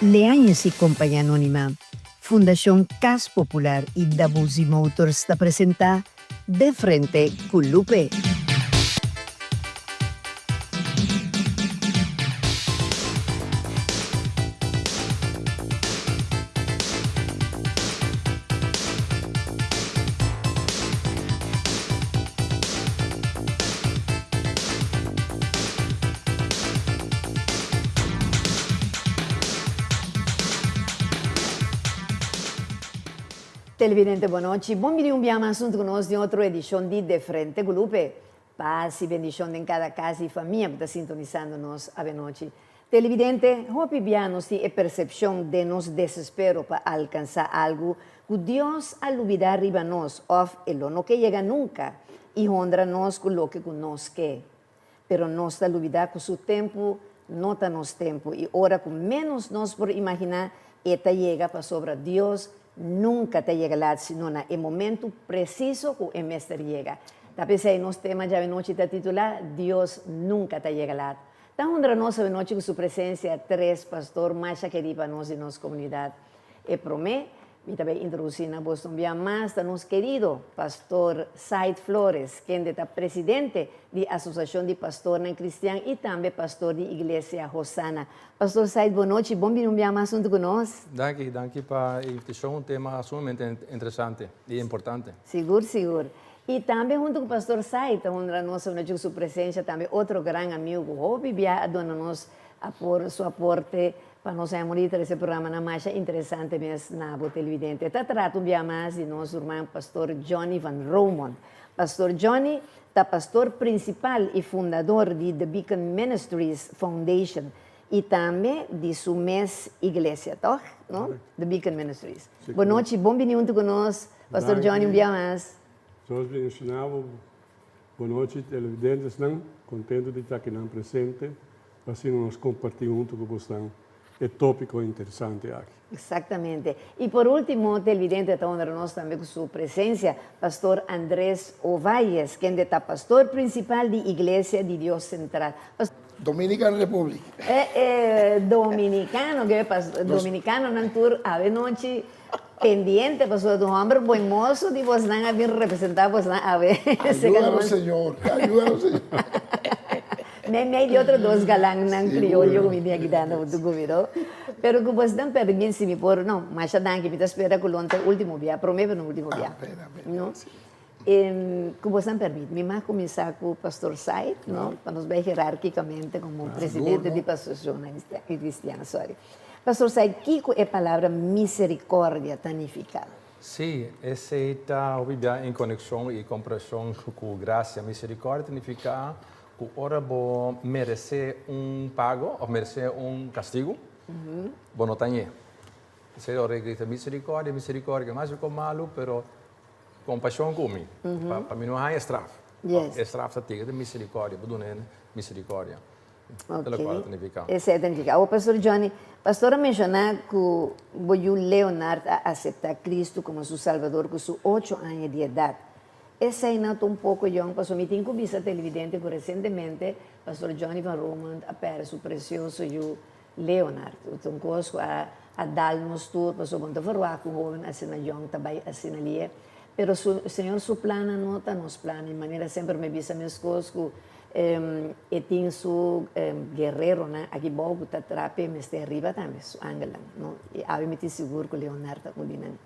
Leañez y Compañía Anónima, Fundacion Cas Popular y Dabuzi Motors ta presenta De Frente cu Lupe. Televidente bon nochi, bon bini un bia mas hunto cu nos den otro edicion di De Frente cu Lupe. Paz y bendicion den cada cas y famia cu ta sintonisando nos avenochi. Televidente, hopi bia nos tin e percepcion den nos desespero pa alcansa algu cu Dios a lubida riba nos of e lo no ke yega nunca y honra nos cu loke cu nos ke. Pero nos ta lubida cu su tempu no ta nos tempu y ora cu menos nos por imagina e ta yega pasobra Dios nunca ta yega laat sino na e momento preciso cu e mester yega. Ta p'esey nos tema djawe nochi ta titula Dios nunca ta yega laat. Ta honra nos awenochi ku su presensia tres pastor masha kerí pa nos di nos komunidat. E promé, mi ta bai introdusí na bos un bia mas, ta nos kerido Pastor Said Flores, kende ta presidente di Asosiashon di Pastornan Kristian i tambe pastor di Iglesia Hosana. Pastor Said, bon nochi, bon bini un bia mas huntu ku nos. Danki, danki pa e invitashon, un tema sumamente interesante i importante. Sigur, sigur. I tambe huntu ku Pastor Sai ta honra nos awe nochi ku su presensia, tambe otro gran amigu ku hopi bia a duna nos apor su aporte pa nos haña muri trese programanan masha interesante mes na bo televidente. Ta trata un bia mas di nos ruman Pastor Johnny van Romondt. Pastor Johnny ta pastor prinsipal i fundador di The Beacon Ministries Foundation i tambe di su mes iglesia, tòg? No? The Beacon Ministries. Bon nochi, bon bini huntu ku nos. Pastor Johnny un bia mas. Dios bendiciona bo. Bon nochi televidentesnan, contento di ta akinan presente pa asina nos comparti hunto cu bosnan e topico interesante aki. Exactamente. Y por ultimo televidente ta honra nos tambe cu su presencia, Pastor Andres Ovalles, kende ta pastor principal di Iglesia di Dios Central. Dominican Republic. Eh eh dominicano, ke dominicanonan tur awe nochi Pendiente pasobra tu homber buen mozo di bosnan a bin representa bosnan awe. Ayúdanos Señor, ayúdanos Señor. Mei mei di otro dos galangnan criollo cu mi tin aki dando bo tu gumiro. Pero cu bosnan permit si mi por, no, masha danki, mi ta spera cu lo ta e ultimo bia, prome pero no ultimo bia. No? Cu bosnan permit, mi mag cuminsa cu Pastor Said, no, pa nos bay jerarquicamente como presidente di Pasociacion Cristian, sorry. Pastor Said, kiko e palabra misericordia ta nifica? Sí, esei ta hopi bia en konekshon i komparashon ku grasia. Misericordia ta nifiká ku ora bo meresé un pago òf meresé un kastigu, bo no ta ñe. Esei ora e grita misericordia, misericordia, mas ku malu, pero kompashon ku mi, pa mi no haña straf. E straf ta tigre, ta misericordia, bo duna hende misericordia. Ok, esei ta nifiká. Awor Pastor Johnny, Pastor a menshoná ku bo yu Leonard a aseptá Kristu komo su Salbador ku su ocho aña di edat. Esei no ta un poko yòn, pasobra mi tin ku bisa televidente ku resientemente Pastor Johnny van Romondt a pèrdè su presioso yu Leonard. Ta un kos ku a a dal nos tur, pasobra bo no ta ferwagt ku un hóben asina yòn ta bai asina lié. Pero su Señor su plannan no ta nos plan, i manera semper mi bisa meskos ku E tin su guerreronan aki bou ku ta traha p'e mester ariba tambe, su angelnan, no? I awe mi tin sigur ku Leonard ta un di nan.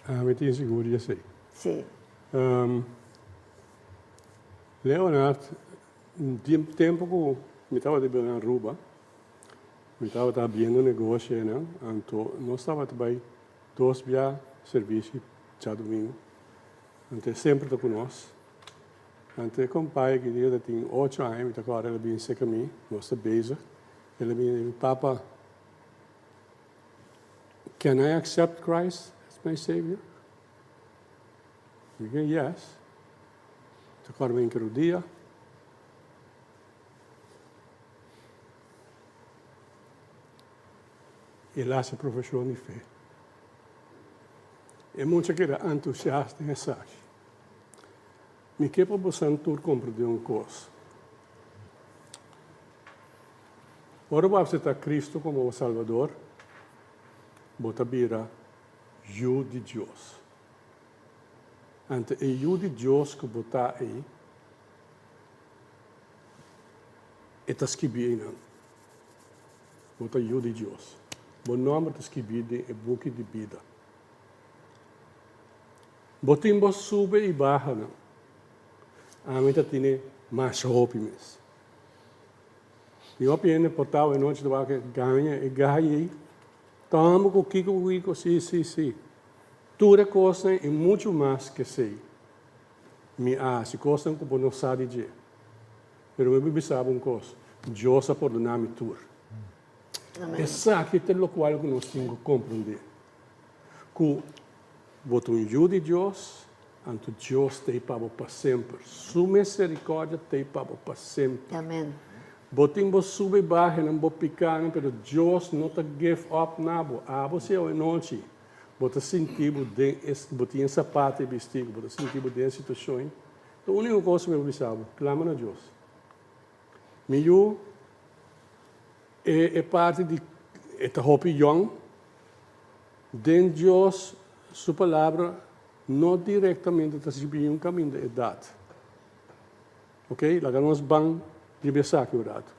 Ami tin sigur di esei. Sí. Leonard, un tempu ku mi tabata biba na Aruba, mi tabata habiendo negoshi einan, anto nos tabata bai dos bia servishi djadumingu. Anto e semper ta ku nos. Anto e kompai ki dia ta tin ocho aña, mi ta kòrda el a bin seka mi, nos ta bezig, el a bin di mi, Papa, can I accept Christ as my savior? Mi di, Yes. Mi ta kòrda mi hinka rudia. El a hasi profeshon di fe. E mucha keda antusiasta den esaki. Mi ke pa bosan tur komprendé un kos. Ora bo aseptá Kristu komo bo Salbador, bo ta bira yu di Dios. Anto e yu di Dios ku bo ta ei, e ta skibí einan. Bo ta yu di Dios. Bo nòmber ta skibí den e buki di bida. Bo tin bo sube i bahanan. Ami ta tine masha hopi mes. Tin hopi hende por ta awe nochi ta wak e gaña e gai ei. Tamba ku kiko ku kiko, si, si, si. Tur e kosnan i muchu mas ke esei mi a hasi, kosnan ku bo no sa di dje. Pero mi por bisa bo un kos, Dios a pordoná mi tur. Esaki ta lokual ku nos tin ku komprondé, ku bo ta un yu di Dios, anto Dios ta ei pa bo pa semper. Su miserikòrdia ta ei pa bo pa semper. Bo tin bo subi i bahenan, bo pikánan, pero Dios no ta give up na bo. Abo si awenochi bo ta sinti bo den e, bo tin e sapato i bisti ku bo ta sinti bo den e situashon ei, e úniko kos ku mi por bisa bo, klama na Dios. Mi yu, e e parti di e ta hopi yòn, den Dios su palabra no direktamente ta sibi un kaminda edat. Ok, laga nos ban riba esaki un ratu.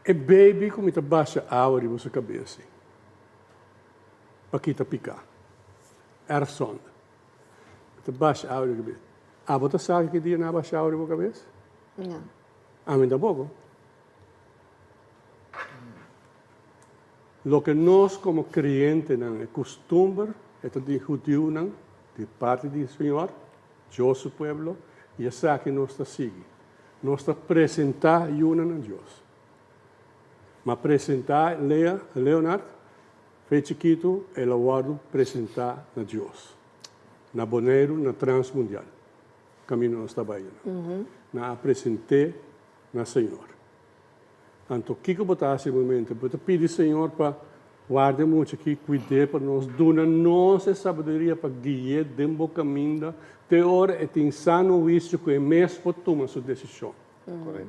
E baby ku mi ta basha awa riba su kabes ei, pa kita piká, erfzonde. Mi ta basha awa riba kabes. Abo ta sa ki dia nan a basha awa riba bo kabes? No. Ami tampoko. Loke nos komo kreyentenan, e kustumber e ta di hudiunan, di parti di Señor, Dios su pueblo, i esaki nos ta sigui. Nos ta presentá yunan na Dios. Ma presentá Lea, Leonard, fe chikitu, el a wòrdu presentá na Dios. Na Boneiru, na Transmundial, kaminda nos ta bai nan. Nan a present'é na Señor. Anto kiko bo ta hasi e momento? Bo ta pidi Señor pa warda e mucha aki, kuid'é pa nos, duna nos e sabiduria pa gui'é den bo kaminda te ora e tin sano huisio ku e mes por tuma su desishon. I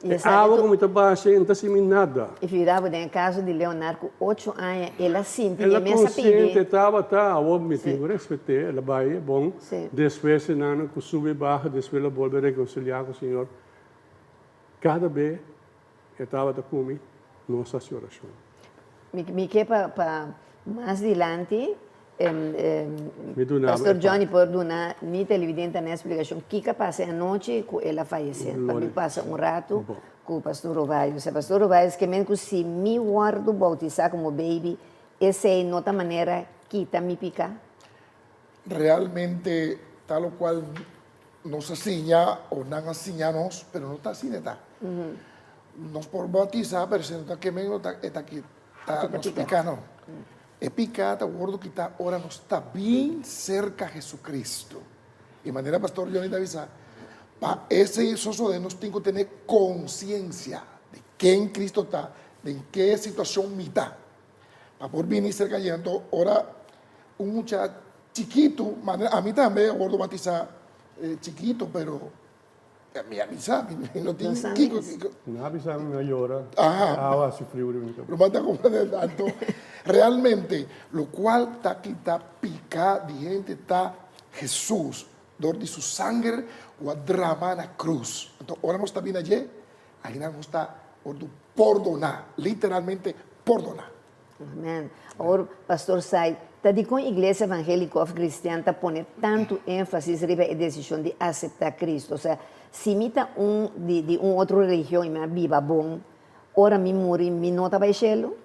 E esaki awa tu ku mi ta basha e no ta simi nada. I figura bo den e kaso di Leonard ku ocho aña el a sinti El i a e mes a pidi. konsiente tabata, awor mi tin ku respet'é, el a bai e bon. Despues e nana ku subi baha, despues el a bolbe rekonsiliá ku Señor. Kada be e tabata ku mi, nos hasi orashon. Mi ke pa pa mas dilanti Mi duna bo Pastor e Johnny parti. por duna mi televidentenan e splikashon kiko a pasa e anochi ku el a fayesé. Pa mi pasa un ratu ku Pastor Rovario. Sa Pastor Rovario ke men ku si mi wòrdu boutisá komo baby esei no ta manera kita mi piká? Realmente ta lokual Nos a siña o nan a siña nos, pero no ta asina e ta. Nos por bautisa, pero si no ta keme no ta e ta kita nos piká no. E piká ta wordo kita ora nos ta bien serka Jesucristo. I manera Pastor Johnny ta bisa, pa esei sosode nos tin ku tene konsiensia di ken Cristo ta, den ke situashon mi ta. Pa por bini serka dje. Anto ora un mucha chikitu, manera ami tambe a wordo batisa chikitu, pero mi a bisa, mi no tin kiko. Mi a bisa, mi a yora, awa a sufri riba mi kabes. Ruman ta comprende? Anto realmente locual ta kita pica di hende ta Jesus dor di su sanger cu a drama na cruz. Anto ora nos ta bini dje, Ahinan nos ta wordu pordoná, literalmente pordoná. Amen. Awor, Pastor Sai, ta dikon Iglesia Evangéliko òf Kristian ta pone tantu énfasis riba e desishon di aseptá Kristu? Osea, si mi ta un di di un otro religion i mi a biba bon, ora mi muri mi no ta bai shelu?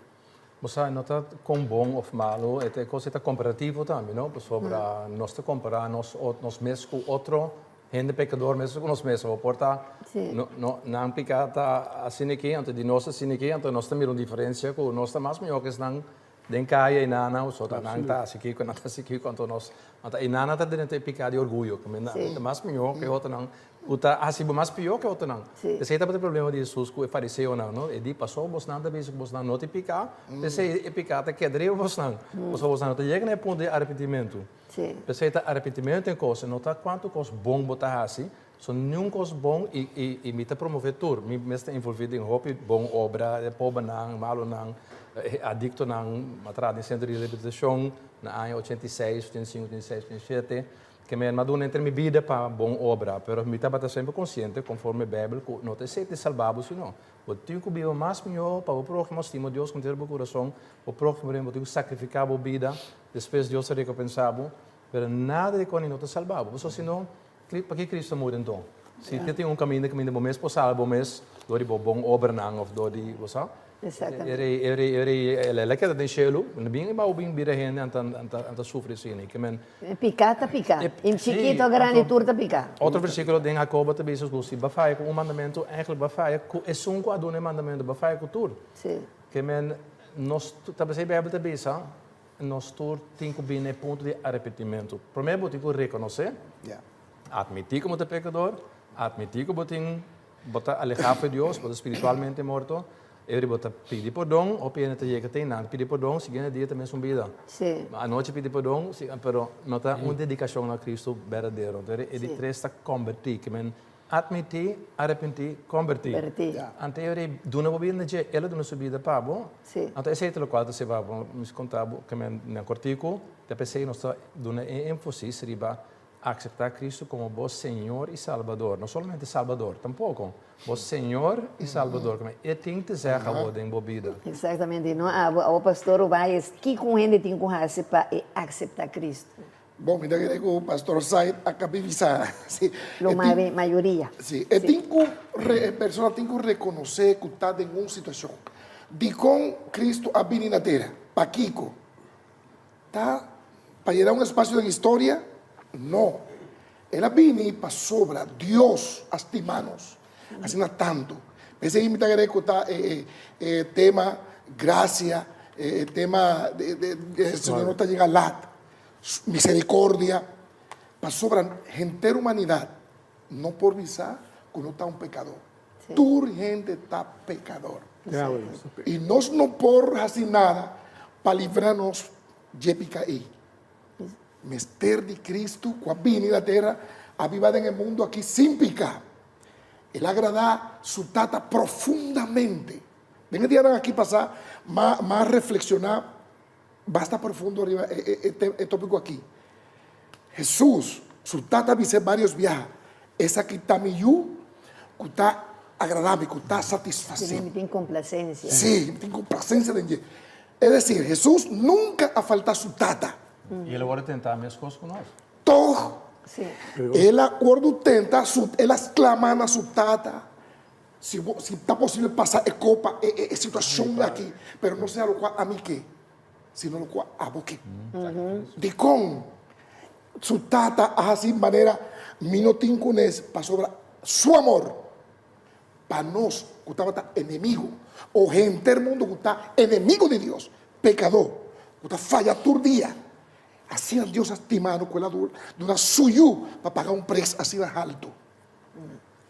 Bo sa, no ta kon bon òf malu, e ta e kos ei ta komparativo tambe, no? Pasobra nos ta kompará nos nos mes ku otro Hende pekador mes ku nos mes, bo por ta no no nan piká ta asina aki, anto di nos asina aki, anto nos ta mira un diferensia ku nos ta mas mihó ku esnan den kaya i nana, so ta nan ta hasi kiko, nan ta hasi kiko, anto nos anto e nana ta drenta e piká di orguyo, ku mi ta mas mihó ku e otronan, ku ta hasi bo mas pió ku e otronan. Esei tabata e problema di Hesus ku e fariseonan, no, e di pasobra bosnan ta bisa ku bosnan no tin piká, p'esei e piká ta keda riba bosnan, pasobra bosnan no ta yega na e punto di arepentimentu. Sí. P'esei ta arepentimentu den kos, no ta kuantu kos bon bo ta hasi. So niun kos bon i i i mi ta promove tur. Mi mes ta envolvi den hopi bon obra, e pobernan, malonan, e adiktonan. Mi a traha den sentro di rehabilitashon na aña 86, 85, 86, 87. Ke mi a duna henter mi bida pa bon obra, pero mi tabata semper konsiente konforme Beibel ku no ta esei ta salba bo sino bo tin ku biba mas mihó pa bo próhimo, stima Dios ku henter bo kurason, bo próhimo bo tin ku sakrifiká bo bida, despues Dios ta rekompensá bo, pero nada di koni no ta salba bo, pasobra si no Paki Cristo a muri anto? Si te tin un caminda caminda bo mes por salba bo mes door di bo bon obranan of door di bo sa? Exactamente. E rey e rey e rey el a keda den shelu, el a bin abao bin bira hende anta anta anta sufri asina. Ke men. Pica ta pica. In chikito grandi tur ta pica. Otro versiculo den Jacobo ta bisa ku si bo a faya ku un mandamento eigenlijk bo a faya ku esun ku a duna e mandamento, bo a faya ku tur. Si. Ke men nos ta bisa e Bijbel ta bisa Nos tur tin ku bini na e punto di arepentimentu. Promé bo tin ku rekonosé, atmití ku bo ta pekador, atmití ku bo tin, bo ta alehá for di Dios, bo ta spiritualmente morto, e ora bo ta pidi pordon, hopi hende ta yega te einan, pidi pordon, siguiente dia ta mesun bida. Anochi pidi pordon, pero no ta un dedikashon na Kristu berdadero. Entonces e di tres ta kombertí, ke men Atmití, arepentí, kombertí. Anto e ora ei duna bo bida na dje, el a duna su bida pa bo. Anto esei ta lokual ta seba bo. Mi konta bo ke men na kortiku, ta p'esei nos ta duna e énfasis riba akseptá Kristu komo bo Señor i Salbador. No solamente Salbador, tampoko. Bo Señor i Salbador. Ke men e tin te zeg abo den bo bida. Eksaktamente. No abo, abo Pastor Ovaes, kiko un hende tin ku hasi pa e akseptá Kristu? Bon, mi ta kere ku Pastor Said a kabi bisa. Si, Lo e tin, mayoria. Si, e tin ku re, e persona tin ku rekonosé ku ta den un situashon. Dikon Kristu a bini na tera? Pakiko? Ta pa yena un espasio den historia? No. El a bini pasobra Dios a stima nos asina tantu. P'esei mi ta kere ku ta e, e, e tema grasia, e, e tema de, de, de, Señor no ta yega lat. Misericordia, pasobra henter humanidad no por bisa cu no ta un pecador. Tur hende ta pecador. Y nos no por haci nada pa libra nos dje pica ey. Mester di Cristo cu a bini na tera a biba den e mundo aki sin pica. El a agrada su Tata profundamente. Den e dianan aki pasa, m'a reflexiona Basta profundo riba e tópiko akí. Hesus, su Tata a bis'é vários biaha, Esaki ta mi Yu ku ta agradá mi, ku ta satisfasé mi. Mi tin komplasensia. Sí, mi tin komplasensia den dje. Es desir, Hesus nunka a faltá su Tata. I el a wòrdu tentá meskos ku nos. Tòg, el a wòrdu tentá, el a sklamá na su Tata, Si bo, si ta posible pasa e kopa, e, e, e situashon aki, pero no sea lokua ami ke, sino lokua abo ke. Dikon su tata a hasi manera mi no tin kunes? Pasobra su amor pa nos ku tabata enemigo, o henter mundu ku ta enemigo di Dios, pekadó, ku ta faya tur dia, asina Dios a stima nos ku el a duna su Yu pa paga un pres asina haltu.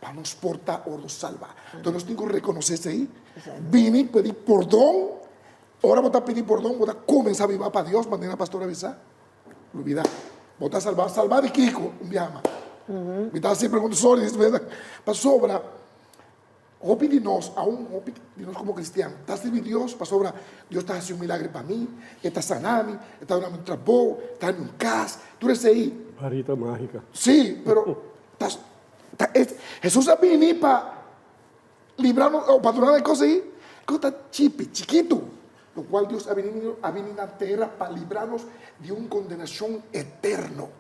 Pa nos por ta ora nos salba. Entonces nos tin ku rekonosé esei, bini pidi pordon. Ora bo ta pidi pordon, bo ta kuminsá biba pa Dios, manera pastor a bisa. Lubidá. Bo ta salbá. Salbá di kiko? Un biaha mas. Mi ta hasi e pregunta, sorry, pasobra hopi di nos, aun hopi di nos komo kristian, ta sirbi Dios pasobra Dios ta hasi un milagro pa mi, e ta sana mi, e ta duna mi un trabou, e ta duna mi un kas, tur esei. Varita mágika. Sí, pero Ta, ta, Hesus a bini pa libra nos, o pa duna nos e kos ei, ku ta chipi, chikitu, lo kual Dios a bini, a bini na tera pa libra nos di un kondenashon eterno.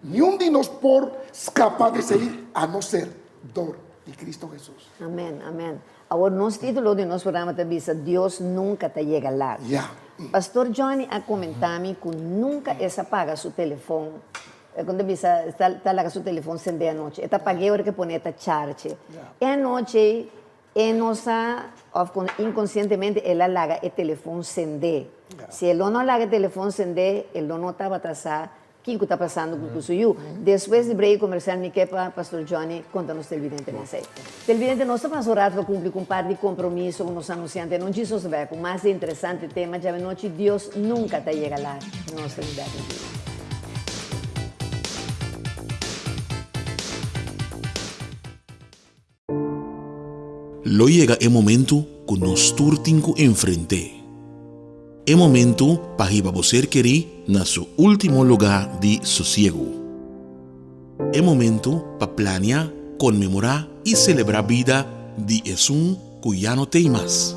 Niun di nos por skapa di esei a no ser dor di Kristu Hesus. Amen, amen. Awor nos titulo di nos programa ta bisa Dios nunca ta yega laat. Ya. Pastor Johnny a comenta mi cu nunca e sa paga su telefon E kon ta bisa ta laga su telefon sende anochi. E ta pag'é ora ke pone e ta charge. E anochi ei e no sa òf inkonsientemente el a laga e telefon sende. Si e lo no a laga e telefon sende e lo no tabata sa kiko ta pasando ku su yu. Despues di break komersial mi ke pa Pastor Johnny konta nos televidentenan esei. Televidente nos ta pasa un rato pa kumpli ku un par di kompromiso ku nos anunsiante. No djis nos ta bai ku mas di interesante tema djawe nochi Dios nunka ta yega lat. Nos ta bin bek enseguida. Lo yega e momentu ku nos tur tin ku enfrent'é. E momentu pa hiba bo ser kerí na su último lugá di sosiegu. E momentu pa plania, konmemorá i selebrá bida di esun ku ya no t'ei mas.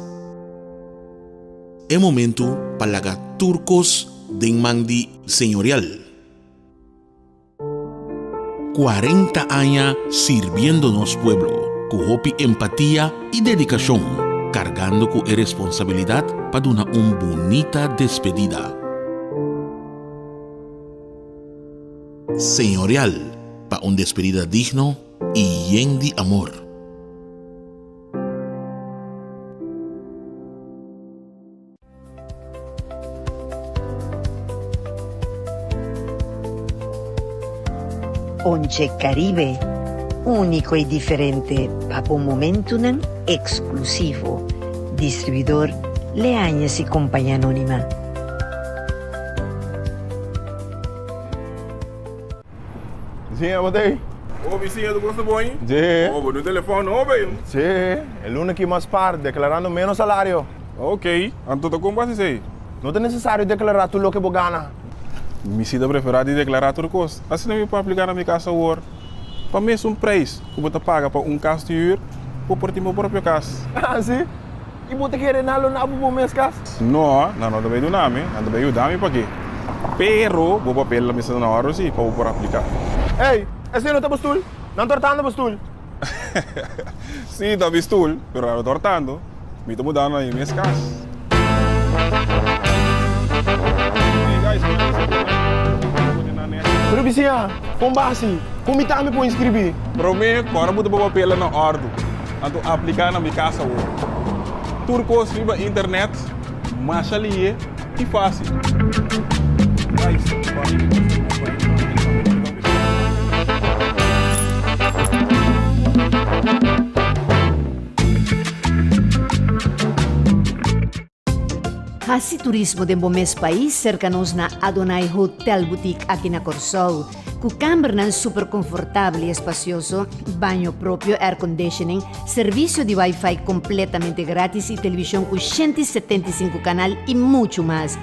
E momentu pa laga tur kos den man di Señorial. 40 aña sirbiendo nos pueblo ku hopi empatia i dedikashon, kargando ku e responsabilidat pa duna un bunita despedida. Señorial pa un despedida digno i yen di amor. Onche Caribe, úniko i diferente pa bo momentunan eksklusivo. Distribuidor Leañez i Compañía Anónima. Bisiña, bo ta ei? Oh, bisiña, tu kosa bon? Sí. Oh, bo dun telefòn nobo ei. Sí, e luna aki mas par, deklarando ménos salario. Ok, anto ta kon bo hasi esei? No ta nesesario deklará tur loke bo gana. Mi si ta preferá di deklará tur kos. Asina mi por apliká na mi kas awor. Pa mesun preis ku bo ta paga pa un kas di hür, bo por tin bo propio kas. Ah, si? I bo ta kere nan lo na bo bo mes kas? No, nan no ta bay duna mi, nan ta bay yuda mi paki. Pero bo papel lo mester ta na orde si pa bo por aplica. Ey, esey no ta bo stul? Nan tortando bo stul. Si, ta mi stul, pero nan no tortando. Mi ta mudando na mi mes kas. Pero bisiña, kon basi? Kon mi tambe por inscribi? Prome, kora bo ta bo papelnan na ordu. Anto apliká na mi kas awor. Tur kos riba internet masha lihe i fásil. Hasi turismo den bo mes pais serka nos na Adonai Hotel Boutique aki na Kòrsou. Ku kambernan super konfortabel i espasioso, baño propio, airconditioning, servisio di wifi kompletamente gratis i televishon ku 175 kanal i muchu mas.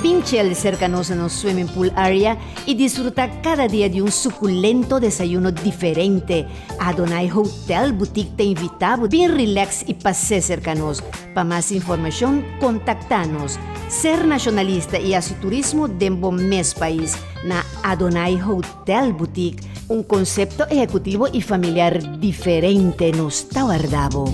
Bin chel serka nos na nos swimming pool area i disfrutá kada dia di un sukulento desayuno diferente. Adonai Hotel Boutique ta invitá bo bin relax i pas'é serka nos. Pa mas informashon kontaktá nos. Ser nashonalista i hasi turismo den bo mes pais na Adonai Hotel Boutique, un konsepto ehekutivo i familiar diferente nos ta warda bo.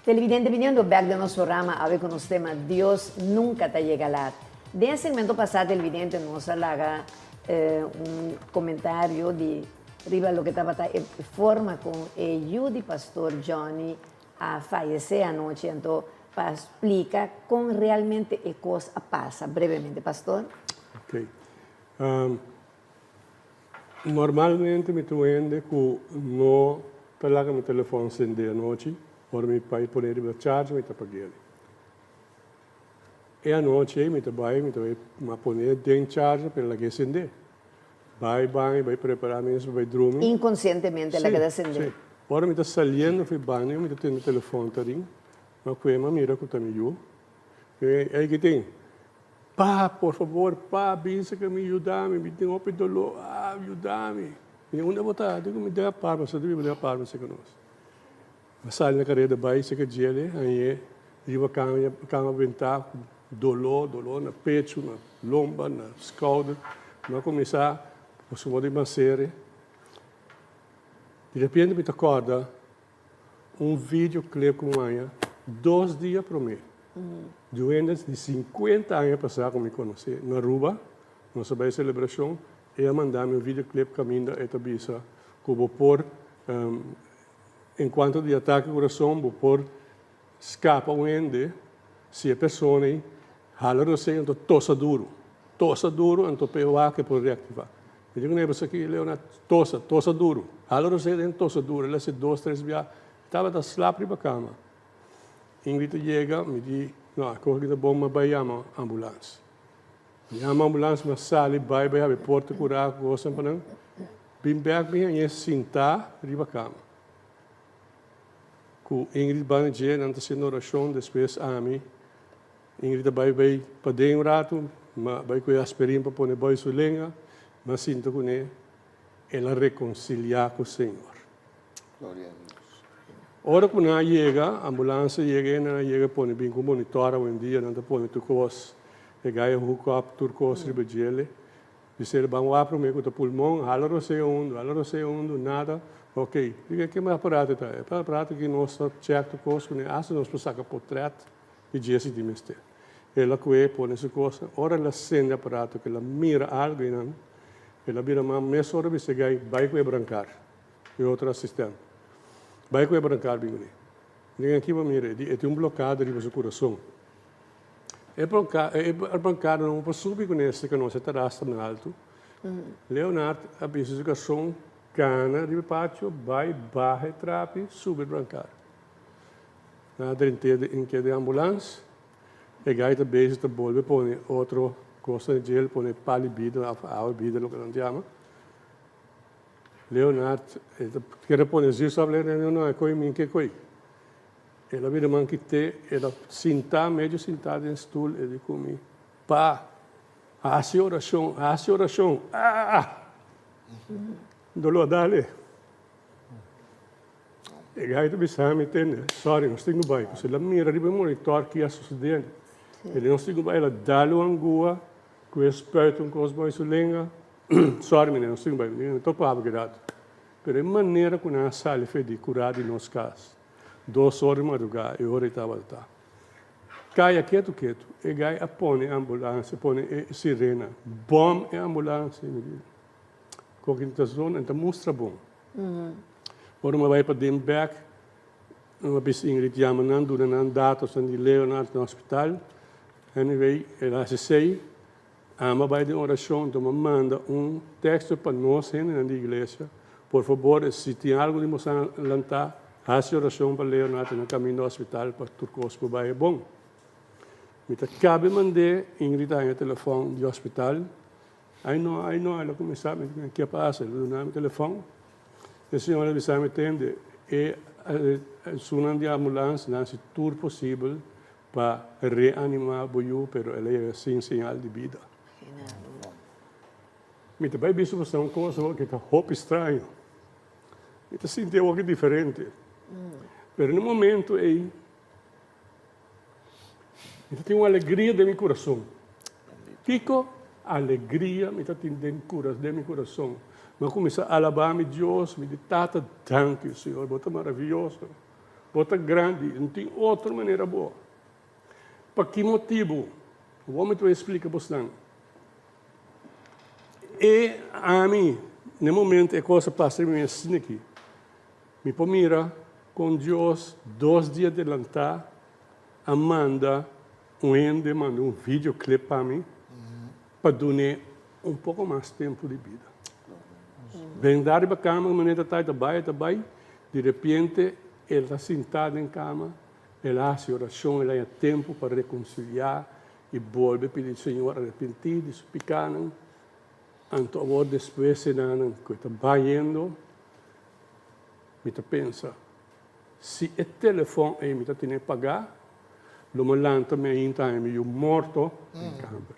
Televidente biniendo bek den nos programa awe ku nos tema Dios nunka ta yega lat. Den e segmento pasá televidente nos a laga un komentario di riba loke tabata e forma kon e yu di pastor Johnny a fayesé anochi anto pa splika kon realmente e kos a pasa brevemente pastor. Ok. Normalmente mi ta un hende ku no ta laga mi telefòn sende anochi, ora mi bai pone riba charge mi ta pag'el. E anochi ei mi ta bai, mi ta bai a pone den charge pero lag'é sende. Bai baño, bai prepará mi mes pa bai drumi. Inkonsientemente el a keda sende. Si, si. Ora mi ta saliendo for e baño mi ta tende telefòn ta ring, mi a kue mi a mira ku ta mi yu. Ey ki tin? Pa, por fabor, pa, bisa ke mi yuda mi, mi tin hopi doló, ah, yuda mi. Mi di, unda bo ta? Digo, mi den apartment, sa ta biba den apartment cerca nos. Mi a sali na kareda bai cerca djele, hañ'é riba kama, kama bentá ku doló, doló na pechu, na lomba, na skouder. Mi a kuminsá ku su modo di masere. Di repente mi ta kòrda Un video clip ku maña dos dia promé di un hende di sinkuenta aña pasá ku mi konosé na Aruba, nos a bai selebrashon, e a manda mi un video clip kaminda e ta bisa ku bo por en kuanto di atake kurason bo por skapa un hende si e persona ei hala rosé anto tosa duru, tosa duru anto pa e wak e por reaktivá. Mi di ku Neighbor aki, Leonard, tosa, tosa duru. Hala rosé den tosa duru. El a hasi dos, tres bia. Mi tabata slap riba kama. Ingrid a yega, mi di, no, a kohe ki ta bon, mi a bai yama ambulans. Yama ambulans mi a sali bai bai habi porta kura ku kosnan pa nan. Bin bek mi hañ'é sintá riba kama. Ku Ingrid banda dje nan ta hasiendo orashon despues ami Ingrid a bai bai paden un ratu mi a bai ku e asperin pa pone boi su lenga mi a sinta kuné el a rekonsiliá ku Señor. Gloria a Dios. Ora ku nan a yega, ambulans a yega i nan a yega pone bin ku monitor awendia nan ta pone tur kos, e gai a hook up tur kos riba djele. Bis'é el ban wak promé ku ta pulmon, hala rosea hundu, hala rosea hundu, nada, ok. Diga ke aparato ta? E aparato ki nos ta check tur kos kuné, asta nos por saka potrèt di dje si tin mester. El a kue pone su kosnan, ora el a sende aparato ku el a mira algu einan, el a bira man mesora bis'é gai bai ku e brankar. E otro asistent. Bai ku e brankar bin kuné. Diga aki bo mira, e di e tin un blokado riba su kurason. E bronka e brankar no por subi kuné si ku nos e terasa na altu. Leonard a bisa su garson kana riba e patio bai baha e trapi subi e brankar. Nan a drent'é den ke den ambulans. E gai ta bezig ta bolbe pone otro kos na djel pone pal di bida òf awa di bida loke nan ta yama. Leonard, e ta kere pone zuurstof lei no no e koe mi ke koe. El a bira man kite, el a sinta medio sinta den stoel e di ku mi, Pa, hasi orashon, hasi orashon. Ah! Doló a dale. E gai ta bisa mi, tende, sorry, nos tin ku bai. Pasobra el a mira riba e monitor ki a sosode. E di nos tin ku bai, el a dale un angua ku e spuit un kos bai su lenga. Sorry meneer, nos tin ku bai. Mi topa haba ki rato. Pero e manera ku nan a sali fe di kurá di nos kas, dos or di madrugá, e ora ei tabata ta. Kaya ketu ketu, e gai a pone e ambulansia, pone e sirena, bòm e ambulansia. Mi di, Koki ta zona, e ta mustra bon. Ora mi a bai paden bèk, mi a bisa Ingrid yama nan, duna nan datosnan di Leonard na hospital. Anyway, el a hasi esei. Ami a bai den orashon, anto mi a manda un teksto pa nos hendenan di iglesia, Por fabor, si tin algu di boso lantá, hasi orashon pa Leonard na kaminda hospital pa tur kos por bai bon. Mi ta kabe mand'é, Ingrid a haña telefòn di hospital. Ai no, ai no, el a kuminsá, mi di, Ke pasa? El a duna mi telefòn. E señora a bisa mi, Tende, e esunnan di ambulans nan hasi tur posibel Pa reanimá bo yu, pero el a yega sin señal di bida. Mi ta bai bisa boso un cosa awor ki ta hopi straño. Mi ta sinti awor ki diferente. Pero na e momento ei, mi ta tin un alegria den mi kurason. Kiko? Alegria mi ta tin den den mi kurason. Mi a kuminsá alabá mi Dios, mi di, Tata, danki, Señor, bo ta maravioso. Bo ta grandi, no tin otro manera bo. Pa ki motibu? Awor mi ta bai splika bosnan. E ami, na e momento e kos a pasa riba mi asina aki, mi por mira kon Dios dos dia adelantá a manda un hende manda un video clip pa mi pa dun'é un poko mas tempu di bida. Bendá riba kama manera ta ta bai ta bai, di repente el ta sintá den kama, el a hasi orashon, el a haña tempu pa rekonsiliá i bolbe pidi Señor arepentí di su pikánan. Anto awor despues enanan ku e ta bayendo, mi ta pensa, Si e telefòn ei mi ta tene pagá, lo mi lanta mi ainda haña mi yu morto den kamber.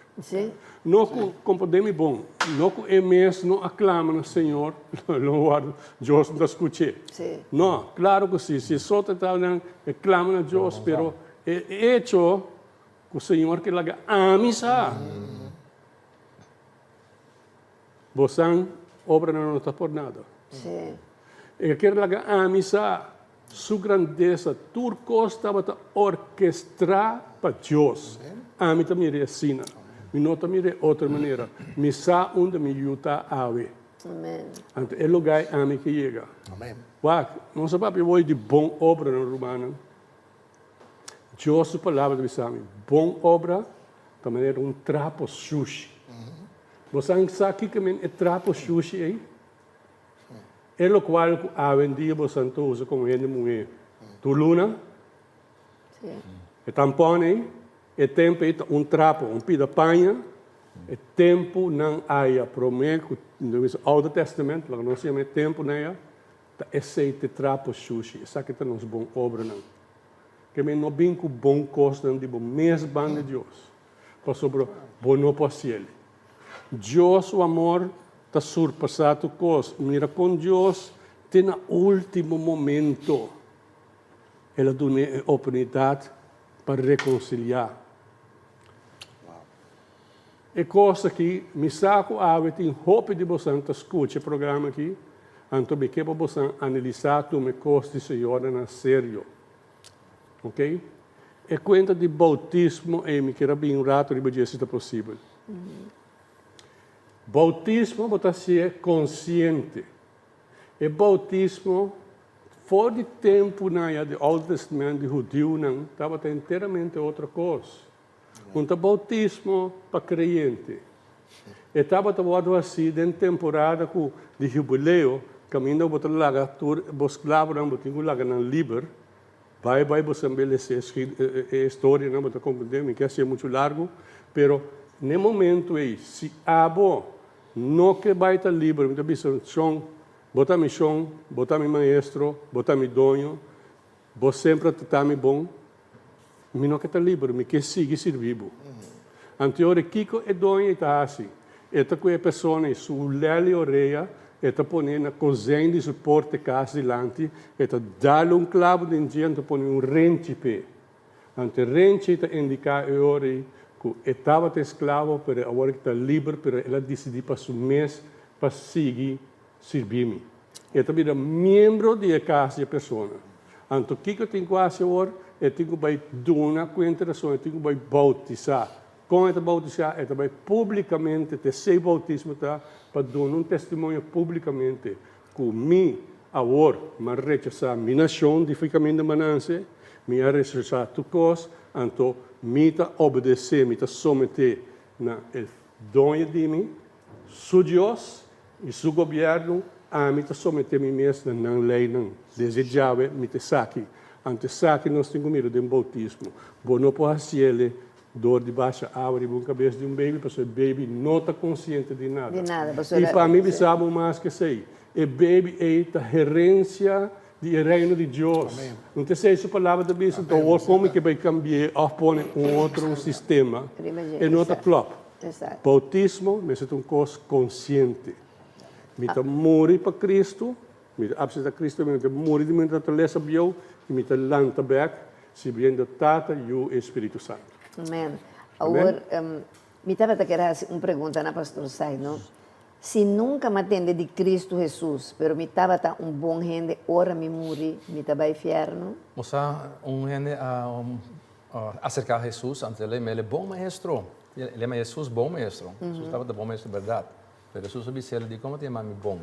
No ku, komprondé mi bon, no ku e mes no a klama na Señor, lo wòrdu, Dios no ta skuch'é. No, klaro ku si, si e so ta nan e klama na Dios, pero e echo ku Señor ke laga ami sa, Bosan obranan no ta por nada. E kier laga ami sa su grandesa. Tur kos tabata orkestrá pa Dios. Ami ta mir'é asina. Mi no ta mir'é otro manera. Mi sa unda mi yu ta awe. Anto e lugá ei ami ke yega. Wak, nos a papia hoy di bon obranan, rumannan. Dios su palabra ta bisa mi, bon obra ta manera un trapo shushi. Bo sa sa kiko men e trapo shushi ei? E lokual ku awendia bo sa ta usa komo hende muhé tur luna. E tampon ei, e tempu ei ta un trapo, un pida paña. E tempunan aya promé ku, nos bisa Oude Testament, loke nos yama e tempunan aya, ta esei te trapo shushi. Esaki ta nos bon obranan. Ke men no bin ku bon kosnan di bo mes banda Dios, pasobra bo no por hasiel. Dios su amor ta surpasá tur kos. Mira kon Dios te na último momento el a dun'é e oportunidat pa rekonsiliá. E kos aki, mi sa ku awe tin hopi di bosan ta skucha e programa aki, anto mi ke pa bosan analisá tuma e kos di Señornan na serio. Ok? E kuenta di boutismo ei mi kier a bin un rato riba dje si ta posibel. Boutismo bo ta hasié konsiente. E boutismo for di tempunan ya di Oude Testament di hudiunan tabata enteramente otro kos. Un ta boutismo pa kreyente. E tabata wòrdu hasí den temporada ku di hubileo, kaminda bo ta laga tur bo sklavonan, bo tin ku laga nan liber. Bai bai bo sambelesé e historianan, bo ta komprendé, mi ke hasié muchu largu, pero n'e momentu ei, si abo no ke bai ta liber, mi ta bisa, Shon, bo ta mi shon, bo ta mi maestro, bo ta mi doño, Bo semper a trata mi bon. Mi no ke ta liber, mi ke sigui sirbi bo. Anteori kiko e doño ei ta hasi? E ta ku e persona ei su lèl i orea, e ta pone na kozijn di su porta e kas dilanti, e ta dal un klabu den dje anto pone un renchi p'e. Anto e renchi ei ta indiká e ora ei ku e tabata esklavo pero awor e ta liber pero el a disidí pa su mes pa sigui sirbi mi. E ta bira miembro di e kas di e persona. Anto kiko e tin ku hasi awor? E tin ku bai duna kuenta rason, e tin ku bai boutisá. Kon e ta boutisá? E ta bai públikamente, t'esei boutismo ta, pa duna un testimonio públikamente ku mi awor m'a rechasá mi nashon di fi kaminda m'a nanse, mi a rechasá tur kos, anto mi ta obedesé, mi ta someté na e Doño di mi, Su Dios i Su gobièrnu, ami ta someté mi mes na nan leinan. Desde djawe mi ta esaki. Anto esaki nos tin ku mira den boutismo. Bo no por hasiele dor di basha awa riba un kabes di un beibi, pasobra e beibi no ta konsiente di nada. Di nada, pasobra I pa mi bisa bo mas ku esei, e beibi ei ta herensia di e reino di Dios. No ta esei su palabra ta bisa? Anto awor kon mi ke bai kambi'é òf pone un otro sistema? E no ta klòp. Boutismo mester ta un kos konsiente. Mi ta muri pa Kristu, mi ta apseptá Kristu, mi ta muri di mi naturalesa bieu i mi ta lanta bèk sirbiendo Tata, Yu i Spiritu Santu. Amen. Awor, mi tabata kier hasi un pregunta na Pastor Sai, no? Si nunka m'a tende di Kristu Hesus, pero mi tabata un bon hende, ora mi muri, mi ta bai fièrnu? Bo sa, un hende a aserká Hesus anto el a yam'é, Bon Maestro! El a yama Hesus Bon Maestro. Hesus tabata bon maestro bèrdat. Pero Hesus a bis'é, Dikon bo ta yama mi bon?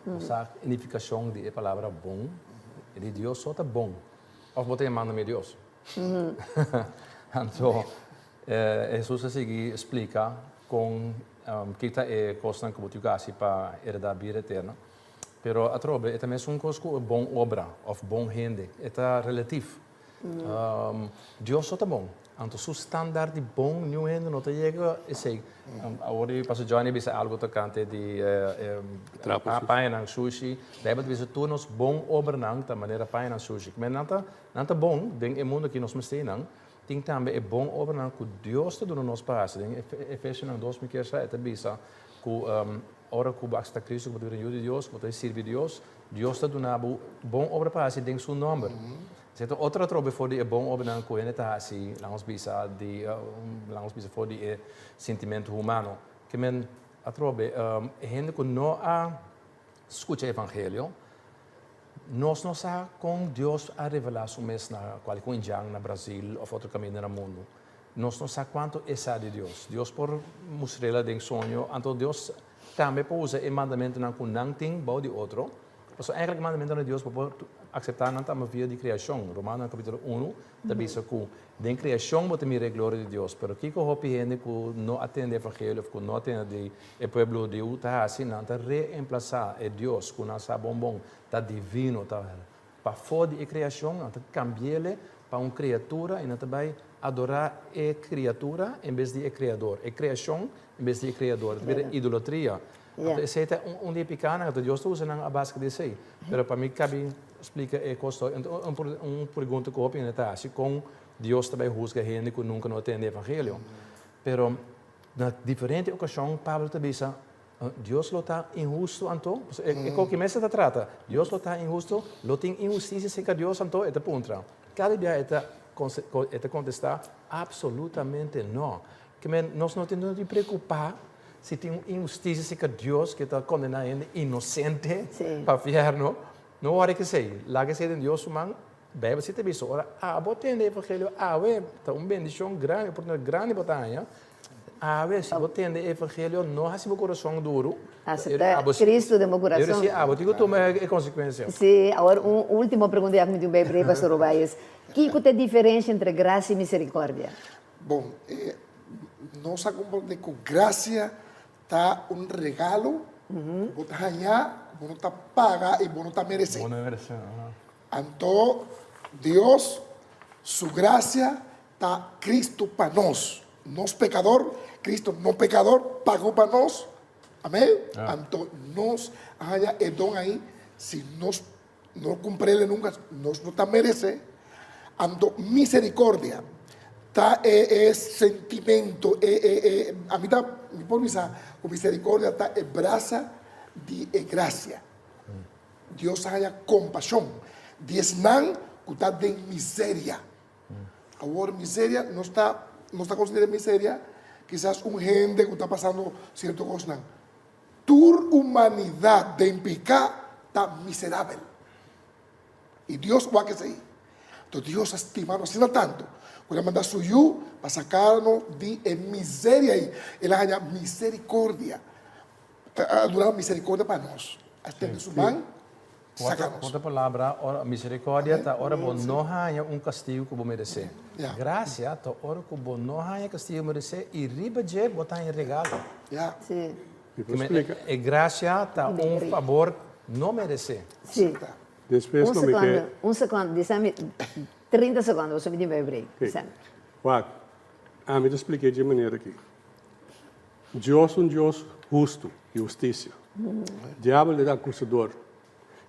Bo sa e nifikashon di e palabra bon? E di, Dios so ta bon. Òf bo ta yamando mi Dios? Anto Hesus a sigui splika kon ki ta e kosnan ku bo tin ku hasi pa heredá bida eterno. Pero atrobe e ta mesun kos ku e bon obra òf bon hende. E ta relatif. Dios so ta bon. Anto su standaard di bon niun hende no ta yega esei. Awor di Pastor Johnny bisa algo tocante di pañanan sushi. Bijbel ta bisa tur nos bon obranan ta manera pañanan sushi. Men nan ta nan ta bon den e mundo aki nos mester nan. Tin tambe e bon obranan cu Dios ta duna nos pa haci. Den Efesionan dos mi kier sa e ta bisa cu ora cu bo acepta Cristo cu bo ta bira yu di Dios, bo ta sirbi Dios, Dios ta duna bo bon obra pa haci den su nomber. Esei ta otro atrobe for di e bon obranan ku hende ta hasi, laga nos bisa, di laga nos bisa for di e sintimentu humano. Ke men atrobe, e hende ku no a skucha evangelio, nos no sa kon Dios a revelá su mes na kualke un indian na Brazil òf otro kaminda na mundu. Nos no sa kuantu e sa di Dios. Dios por mustr'el den soño, anto Dios tambe por usa e mandamentunan ku nan tin bou di otro. Pasobra eigenlijk e mandamentunan di Dios bo por akseptá nan tambe via di kreashon. Romanonan kapítulo unu ta bisa ku den kreashon bo ta mira e gloria di Dios. Pero kiko hopi hende ku no a tende evangelio òf ku no a tende di e pueblo hudiu ta hasi? Nan ta reemplasá e Dios ku nan sa bon bon ta divino, ta pafó di e kreashon, nan ta kambi'el. pa un kriatura i nan ta bai adorá e kriatura en bes di e Kreador, e kreashon en bes di e Kreador. Ta bira idolatria. Anto esei ta un di e pikánan, anto Dios ta usa nan a base di esei. Pero pa mi kabi splika e kos tòg, un pregunta ku hopi hende ta hasi, kon Dios ta bai husga hende ku nunka no a tende evangelio? Pero na diferente okashon Pablo ta bisa, Dios lo ta inhusto anto? Pasobra e koki mes e ta trata. Dios lo ta inhusto? Lo tin inhustisia serka Dios anto? E ta puntra. Kada bia e ta e ta kontestá, Absolutamente no. Ke men nos no tin di preokupá si tin un inhustisia serka Dios ke ta kondená hende inosente pa fièrnu. No wòri ku esei. Laga esei den Dios su man. Beibel si ta bisa, ora abo tende e evangelio awe, ta un bendishon grandi, oportunidat grandi bo ta haña. Awe, si bo tende e evangelio, no hasi bo kurason duru. Aseptá Cristo den bo kurason. Pero si abo tin ku tuma e konsekuensia. Si, awor un ultimo pregunta ya ku mi tin un bei brei, Pastor Obaes. Kiko ta e diferensia entre grasia i miserikòrdia? Bon, nos a komprondé ku grasia ta un regalo ku bo ta haña, ku bo no ta paga i bo no ta meresé. Bo no meresé, aha. Anto Dios su grasia ta Cristo pa nos. Nos pecador, Cristo no pecador, pagó pa nos. Amén. Anto nos a haña e don ahí, si nos no cumprele nunca, nos no ta merece. Anto misericordia ta e e sentimento, e e e ami ta, mi por bisa cu misericordia ta e brasa di e gracia. Dios a haña kompashon di esnan ku ta den miseria. Awor miseria nos ta nos ta konsidera miseria kisas un hende ku ta pasando sierto kosnan. Tur humanidat den piká ta miserabel. I Dios wak esei. Anto Dios a stima nos asina tantu ku el a manda su Yu pa saka nos di e miseria ei. El a haña miserikordia. A duna misericordia pa nos. A stende su man, saca nos. Ku otro palabra, ora misericordia ta ora bo no haña un castigo ku bo meresé. Gracia ta ora ku bo no haña castigo meresé i riba dje bo ta haña regalo. Mi por splika? E gracia ta un fabor no meresé. Despues Un lo mi ke. secondo, un secondo, disami 30 secondo, pasobra mi tin bai break. Disami. Wak, ami ta splik'é dje manera aki. Dios un Dios hustu i hustisia. Diabel e akusador.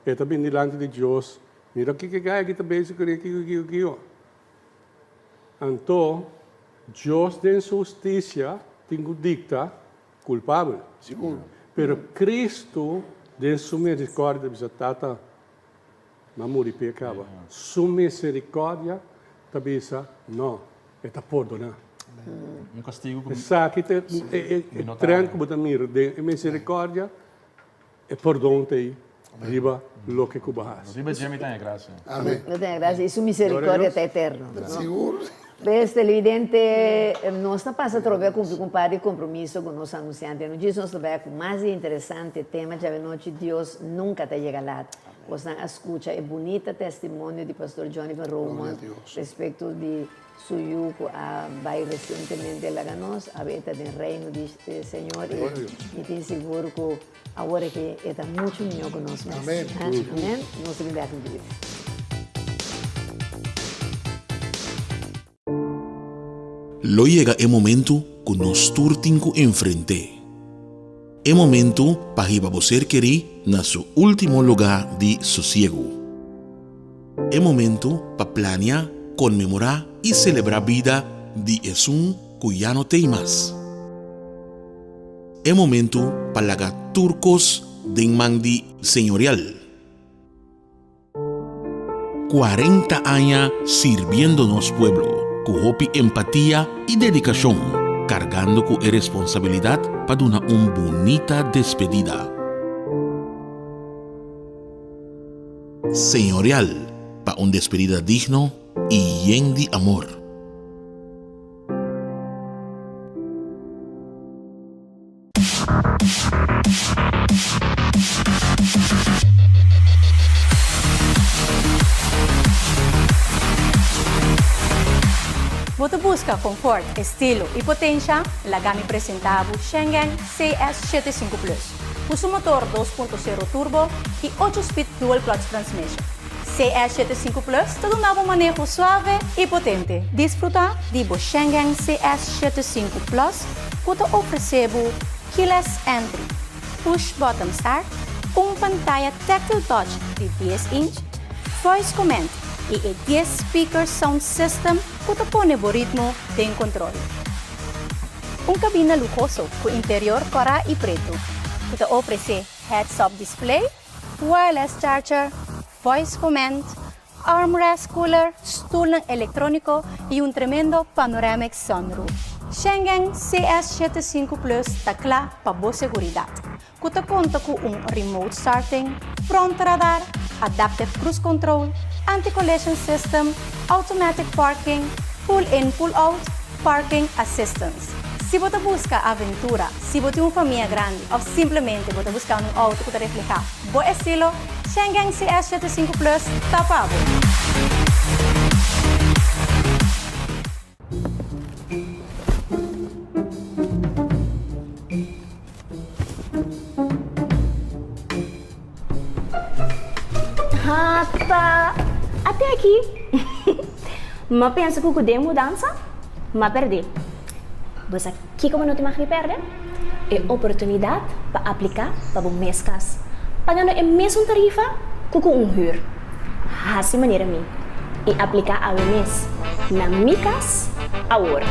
E ta bini dilanti di Dios, mira kiko e gai aki ta bezig kuné, kiko, kiko, kiko. Anto, Dios den su hustisia tin ku dikta kulpabel. Sigur. Pero Kristu den su miserikordia ta bisa, Tata, m'a muri p'e kaba. Su miserikordia ta bisa, No, e ta pordoná. Un kastigu ku Esaki ta e mi no ta trend ku bo ta mira den e miserikordia, e pordon ta ei riba loke ku bo hasi. Riba dje mi ta haña grasia. Amen. Mi ta haña grasia i su miserikordia ta eterno. Sigur. Pues, televidente, nos ta pasa atrobe a cumpli cu un par di compromiso cu nos anunciante. Anochi nos ta bay cu mas di interesante tema djawe-nochi, Dios nunca ta yega laat. Bosnan a scucha e bunita testimonio di Pastor Johnny van Romondt respecto di su yu cu a bay recientemente laga nos. Awe e ta den Reino di Señor y mi tin sigur cu awor aki e ta mucho miho cu nos mes. Amen. Nos ta bin bek un dia. Lo yega e momentu ku nos tur tin ku enfrent'é. E momentu pa hiba bo ser kerí na su último lugá di sosiegu. E momentu pa plania, konmemorá i selebrá bida di esun ku ya no t'ei mas. E momentu pa laga tur kos den man di Señorial. 40 aña sirbiendo nos pueblo ku hopi empatia i dedikashon, kargando ku e responsabilidat pa duna un bunita despedida. Señorial pa un despedida digno i yen di amor. Bo ta buska konfort, estilo i potensha? Laga mi presentá bo Shengen CS shete sinku Plus, ku su motor dos punto sero turbo i ocho speed dual clutch transmission. CS 75 Plus ta duna bo maneho suave i potente. Disfrutá di bo Shengen CS 75 Plus ku ta ofresé bo keyless entry, push button start, un pantaya tactile touch di dies inch, voice command i e dies speaker sound system ku ta pone bo ritmo den kontrol. Un kabina luhoso ku interior kòrá i pretu ku ta ofresé heads-up display, wireless charger, voice command, armrest cooler, stulnan elektróniko i un tremendo panoramic sunroof. Schengen CS 75 Plus ta kla pa bo seguridat, ku ta konta ku un remote starting, front radar, adaptive cruise control, anti-collision system, automatic parking, pull in pull out, parking assistance. Si bo ta buska aventura, si bo tin un famia grandi òf simplemente bo ta buskando un outo ku ta reflehá bo estilo, Schengen CS 75 Plus ta pa bo! Hata, ate aki. M'a pensa ku ku den mudansa, m'a pèrdè. Bo sa kiko bo no tin mag di pèrdè? E oportunidat pa apliká pa bo mes kas, pagando e mesun tarifa ku ku un hür. Hasi manera mi i apliká awe mes na Mi Kas Awor!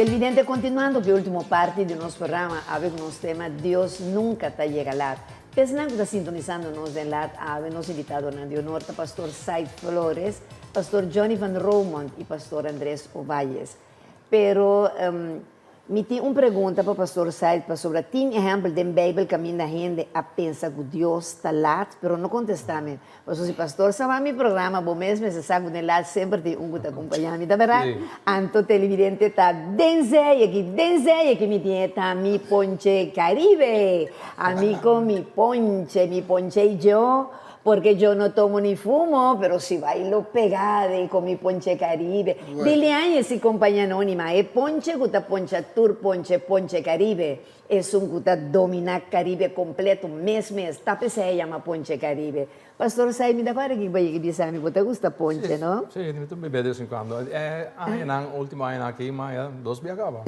Televidente, continuando cu e ultimo parti di nos programa, awe cu nos tema Dios nunca ta yega laat. Pesnan cu ta sintonisando nos den laat awe, nos invitadonan di honor ta Pastor Said Flores, Pastor Johnny van Romondt y Pastor Andres Ovalles. Pero mi tin un pregunta pa Pastor Said pasobra tin ehèmpel den Beibel kaminda hende a pensa ku Dios ta lat, pero no kontestá mi. Pasobra si Pastor sa wak mi programa bo mes mester sa ku den lat semper tin un ku ta kompañá mi, ta bèrdat? Anto televidente ta den zee aki, den zee aki mi tin e ta mi ponche Caribe. Ami con mi ponche, mi ponche y yo. Porque yo no tomo ni fumo, pero si bailo pegade con mi ponche Caribe. Dile aña si compañía anónima, e ponche cu ta poncha tur ponche, ponche Caribe. Esun cu ta domina Caribe completo mes mes, ta p'esey e yama ponche Caribe. Pastor Sai, mi ta para aki pa yega bisa mi bo ta gusta ponche, no? Si, mi ta bebe de vez en cuando. E añanan, ultimo añanan aki, ma ya dos bia caba.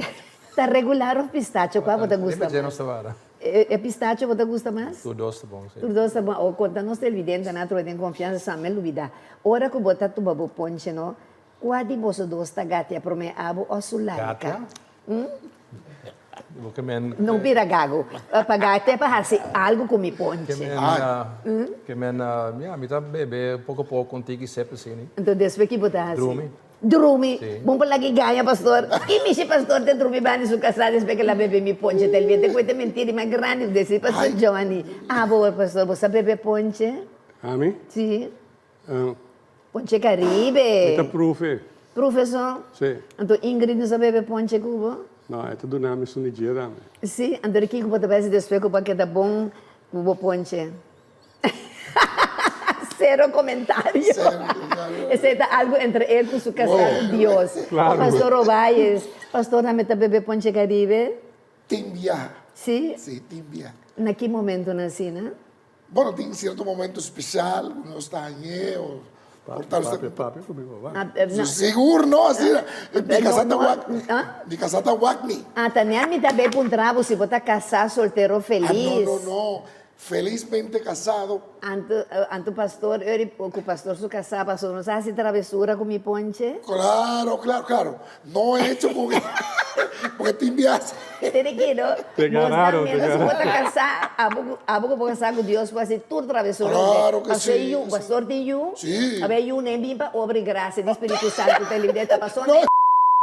Ta regular of pistacho, cua bo ta gusta mas? Riba dje nos ta wara. E pistacho bo ta gusta mas? Tur dos ta bon, si. Tur dos ta bon. O konta nos televidentenan atrobe den konfiansa sa mi a lubida. Ora ku bo ta tuma bo ponche no, kua di boso dos ta gatia promé, abo o su laika? Gatia? Bo ke men. No bira gago. Pa gatia pa hasi algu ku mi ponche. Ke men, ke men, ya, mi ta bebe poko poko un tiki sep asini. Enton despues ki bo ta hasi? Drumi. Drumi. Sí. Bon pa laga e gaña, pastor. Ki mishi pastor ta drumi banda di su kasá despues ke el a bebe mi ponche tel biente ku e ta mentira di mas grandi ku desi pastor Johnny. Abo pastor bo sa bebe ponche? Ami? Sí. Ponche Caribe. Mi ta profe. Profesor? Sí. Anto Ingrid no sa bebe ponche ku bo? No, e ta duna mi su nijia tambe. Sí? Anto di kiko bo ta bai hasi despues ku bo a keda bon ku bo ponche? Cero comentario. Esei ta algo entre el cu su casado Dios. Claro. Pastor Ovalles, pastor nan meta bebe ponche Caribe? Tin biaha. Sí? Sí, tin biaha. Na ki momentonan asina? Bueno, tin cierto momento especial cu nos ta hañ'é o por tal Papia, papia cu mi papá. Ah, eh, no. Sigur no, asina. Mi casá ta no, wak, ah? mi casá ta wak mi. Ah, ta nea mi ta bay puntra bo si bo ta casá, soltero, Ah, no, feliz. no, no. Felizmente casado. Anto, anto pastor Eury cu pastor su casá, pastor no sa haci travesura cu mi ponche? Claro, claro, claro. No he hecho con porque tin bias. Tene ki no. Te ganaron, te Mientras ganaron. bo ta casá, abo, abo cu bo casá cu Dios por haci tur travesura. Claro que Pastor sí, yu, sí. pastor tin yu? Sí. A ber yu ne bin pa obra y gracia di Spiritu Santo ta libre ta pasó No.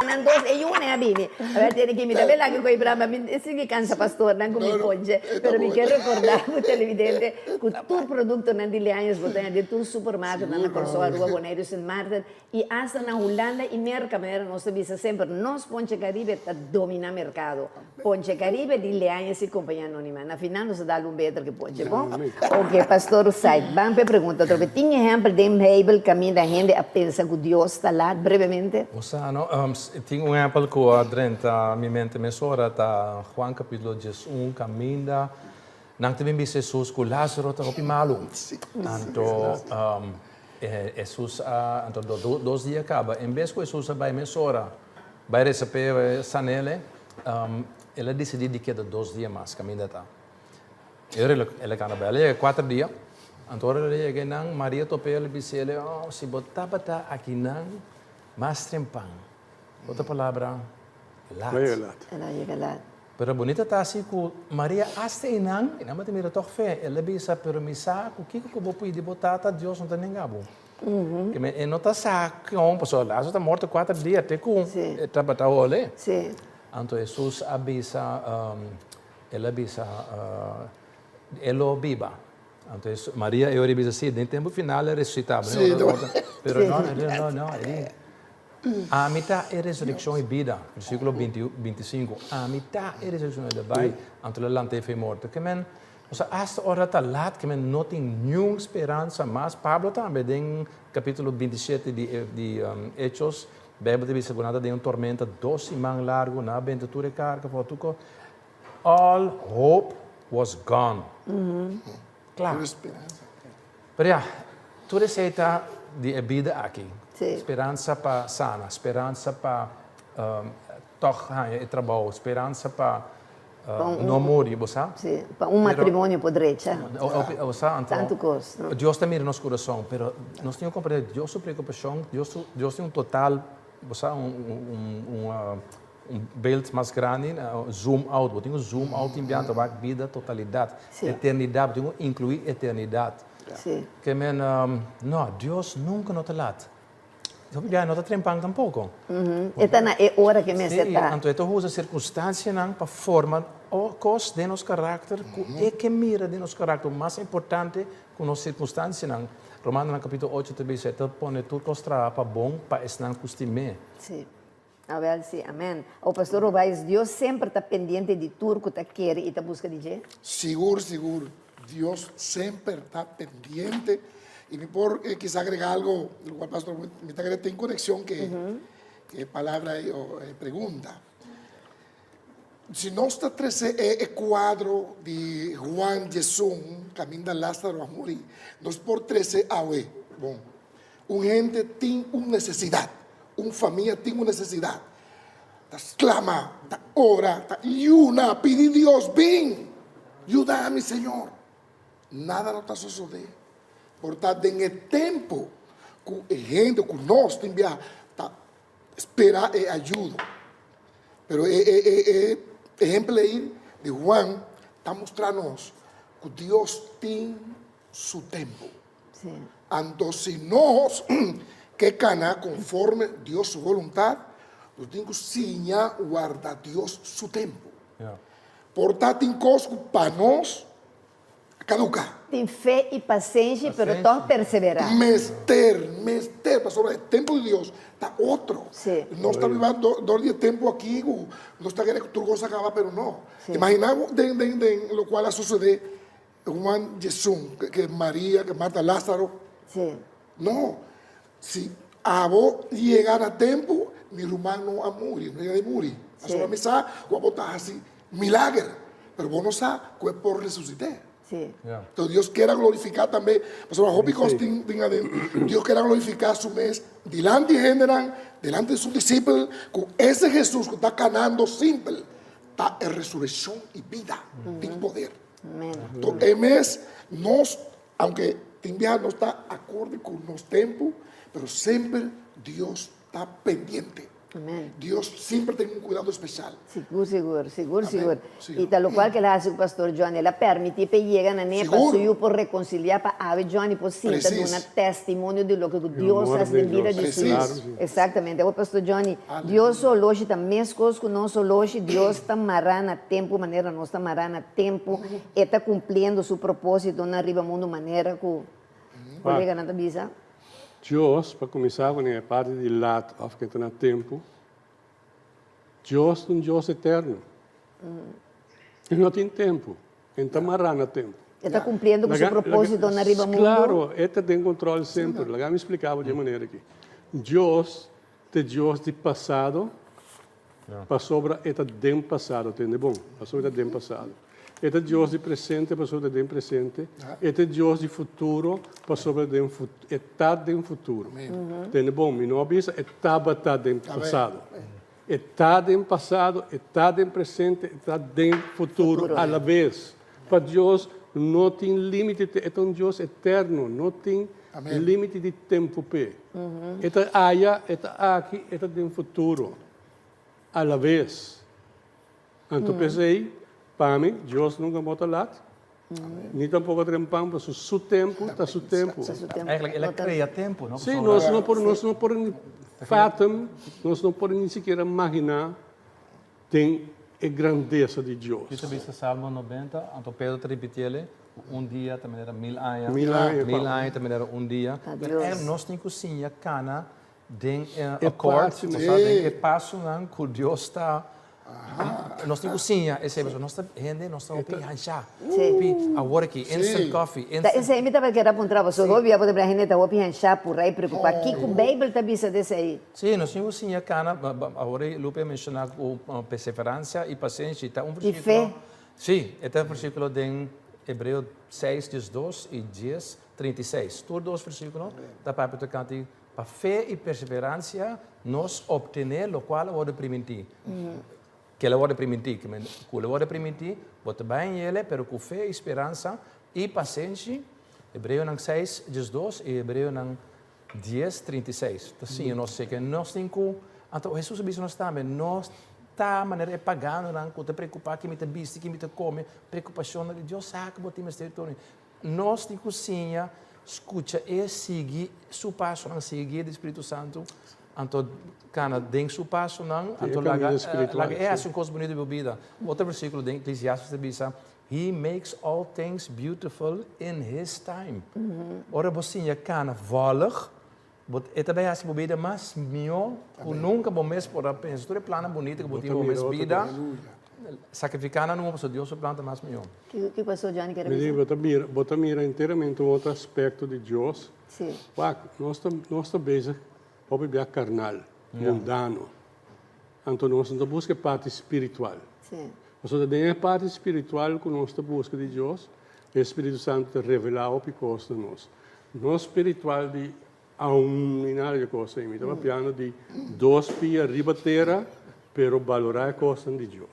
nan dos e yu ne a bini. A ber tene ki mi ta bela ki koy brama mi sigui cansa pastornan cu mi No, no, ponche. e ta Pero mi bon. kier recorda bo televidente cu tur productonan di Leaños bo ta haña den tur supermarketnan na Kòrsou, Aruba, Boneiru, Sint Maarten. I asta na Hulanda i Merka, manera nos ta bisa semper, nos Ponche Caribe ta domina merkado. Ponche Caribe di Leañez i Compañía Anónima. Na final nos ta dal un beter ke ponche, bon? Ok, Pastor Said, ban p'e pregunta atrobe. Tin ehèmpel den Beibel kaminda hende a pensa ku Dios ta lat? Brevemente. Bo sa, no? Tin un ehèmpel ku a drenta mi mente mesora, ta Juan kapítulo diesun, kaminda nan ta bin bisa Hesus ku Lázaro ta hopi malu. Anto, Hesus a, anto dos dia kaba, en bes ku Hesus a bai mesora bai resa p'e san'el, el a disidí di keda dos dia mas kaminda ta. E ora el a kana bai, el a yega kuater dia, anto ora el a yega einan, Maria top'é, el a bis'é, Oh, si bo tabata akinan mas trempan. Otro palabra, lat. El a yega lat. Pero bunita ta si ku Maria asta einan, i nan bo ta mira tòg fe. El a bisa, Pero mi sa ku kiko ku bo pidi bo Tata, Dios no ta nenga bo. Ke men e no ta sa kon, pasobra Lázaro ta morto kuater dia te ku e tabata hole. Anto Hesus a bisa, el a bisa, E lo biba. Anto Maria e ora bisa, Si, den tempu final e resusitá. Pero no, no, no, e di, Ami ta e resurekshon i bida, versíkulo 25. Ami ta e resurekshon i bida. Bai, anto lo lanta e fe morto. Ke men, osea, asta ora ta lat, ke men no tin niun speransa mas. Pablo tambe den kapítulo 27 di di Hechos, Beibel ta bisa ku nan ta den un tormenta dos siman largu, nan a benta tur e karga for tur kos. All hope was gone. Kla. Pero ya, tur esei ta di e bida aki. Speransa pa sana, speransa pa tòg haña e trabou, speransa pa no muri, bo sa? Sí, pa un matrimonio por drecha. Bo sa, anto. Tantu kos, no? Dios ta mira nos kurason, pero nos tin ku komprendé Dios su preokupashon, Dios tin un total, bo sa, un Un beeld mas grandi, zoom out. Bo tin ku zoom out tin biaha ta wak bida totalidat. Eternidat, bo tin ku inkluí eternidat. Ke men, no, Dios nunka no ta lat. Hopi biaha e no ta trempan tampoko. E ta na e ora ke mester ta. Sí, anto e ta usa sirkunstansianan pa forma kos den nos karakter ku e ke mira den nos karakter mas importante ku nos sirkunstansianan. Romanonan kapítulo ocho ta bisa e ta pone tur kos traha pa bon pa esnan ku stim'é. Awel si, amen. O Pastor Robaes, Dios semper ta pendiente di tur ku ta kere i ta buska di dje? Sigur, sigur. Dios semper ta pendiente. I mi por kisa agrega algo, lo cual Pastor, mi ta kere tin conexion ke e palabra ei o e pregunta. Si nos ta trese e cuadro di Juan diesun, caminda Lázaro a muri, nos por trese awe. Bon, un hende tin un necesidad, un famia tin un necesidad, ta sclama, ta ora, ta yuna, pidi Dios, bin, yuda mi, Señor. Nada no ta sosode. Por ta den e tempo cu e hende, cu nos tin bia, ta spera e ayudo. Pero e e e e ehempel ei di Juan ta mustra nos ku Dios tin su tempu. Anto si nos ke kana konforme Dios su boluntat, nos tin ku siña warda Dios su tempu. Por ta tin kos ku pa nos Caduca. Tin fe y pasenshi, pero tog persevera. Mester, mester, pasobra e tempo di Dios ta otro. Sí. Nos ta biba dor di e tempo aki cu nos ta kere cu tur cos a caba, pero no. Sí. Imagina bo den, den, den locual a sucede Juan Jesús, ke Maria, ke Marta, Lázaro. Sí. No, si abo yega na tempo, mi ruman no a muri, no yega di muri. Pasobra mi sa cu abo ta haci milager, pero bo no sa cu e por resucité. Sí. Entonces Dios kier a glorifiká tambe, pasobra hopi kos tin tin aden. Dios kier a glorifiká su mes dilanti hendenan, dilanti su disipel, ku ese Hesus ku ta kanando simpel ta e resurekshon i bida, tin poder. Enton e mes nos, aunke tin biaha nos ta akorde ku nos tempu, pero semper Dios ta pendiente. Dios semper tin un cuidado especial. Sigur, sigur, sigur, sigur. Y ta locual que el a haci cu Pastor Johnny. El a permiti p'e yega na ne pa su yu por reconcilia pa awe Johnny por sinta duna testimonio di loke cu Dios a haci den bida di su yu. Exactamente. Awor Pastor Johnny, Dios su oloshi ta mescos cu nos oloshi. Dios ta mará na tempo manera nos ta mará na tempo. E ta cumpliendo su propositonan riba mundo manera cu coleganan ta bisa. Dios, pa kuminsá ku e parti di lat òf ke ta na tempu, Dios ta un Dios eterno. E no tin tempu, e no ta mará na tempu. E ta kumpliendo ku su propósitonan riba mundu. Klaro, e ta den kontròl semper. Laga mi splika bo di e manera aki. Dios Ta e Dios di pasado, pasobra e ta den pasado, tende bon, pasobra e ta den pasado. E ta Dios di presente, pasobra e ta den presente. E ta e Dios di futuro, pasobra e ta den futuro. Tende bon, mi no a bisa e tabata den pasado. E ta den pasado, e ta den presente, e ta den futuro alabes. Pa Dios no tin límite, e ta un Dios eterno, no tin límite di tempu p'e. E ta aya, e ta aki, e ta den futuro alabes. Anto p'esei, pa mi, Dios nunka bo ta lat, ni tampoko trempan, pasobra su tempu ta su tempu. Eigenlijk el a krea tempu, no? Sí, nos no por, nos no por fathom, nos no por ni sikiera maginá Den e grandesa di Dios. Ki ta bisa Salmo 90? Anto Pedro ta ripitié el, ku un dia ta manera mil aña, Mil aña, mil aña ta manera un dia. Pero eigenlijk nos tin ku siña kana den e akòrt, osea den e pasonan ku Dios ta, nos tin ku siña esei, pasobra nos ta hende, nos ta hopi hanshá, hopi awor aki, instant coffee, Ta esei mi tabata kere apuntra bo, so hopi a por hende ta hopi hanshá, purá i preokupá. Kiko Beibel ta bisa di esei? Sí, nos tin ku siña kana, awor e Lupe a menshoná ku perseveransia i pasenshi ta un I versíkulo. fe. Sí, e ta un versíkulo den Hebreo seis diesdos i dies 36. Tur dos versíkulo ta papia tokante pa fe i perseveransia nos optené lokual a wòrdu primintí. Ke lo wòrdu primintí, ke men ku lo wòrdu primintí, bo ta bai en ele, pero ku fe i speransa i pasenshi, Hebreonan seis 12 i Hebreonan Dies 36 ta siña nos esei, ke nos tin ku, anto Hesus a bisa nos tambe, no ta manera e paganonan ku ta preokupá ke mi ta bisti, ke mi ta kome, preokupashonnan di Dios sa ku bo tin mester tur. Nos tin ku siña skucha e, sigui su pasonan, sigui guia di Spiritu Santu, anto kana den su pasonan, anto laga laga e hasi un kos bunita di bo bida. Otro versíkulo den Eklesiastes ta bisa, He makes all things beautiful in his time. Ora bo siña kana vòlg, bo e ta bai hasi bo bida mas mihó ku nunka bo mes por a pensa. Tur e plannan bunita ku bo tin bo mes bida, sakrifiká nan numa pasobra Dios su plan ta mas mihó. Kiko pasó Johnny kere Mi bisa? di, bo ta mira, bo ta mira enteramente un otro aspekto di Dios. Sí. Wak, nos ta, nos ta bezig hopi bia karnal, mundano. Anto nos no ta buska e parti spiritual. Sí. Pasobra den e parti spiritual ku nos ta buska di Dios, e Spiritu Santu ta revelá hopi kos na nos. No spiritual di aun ni nada di e kos ei. Mi ta papiando di dos pia riba tera, pero balorá e kosnan di Dios.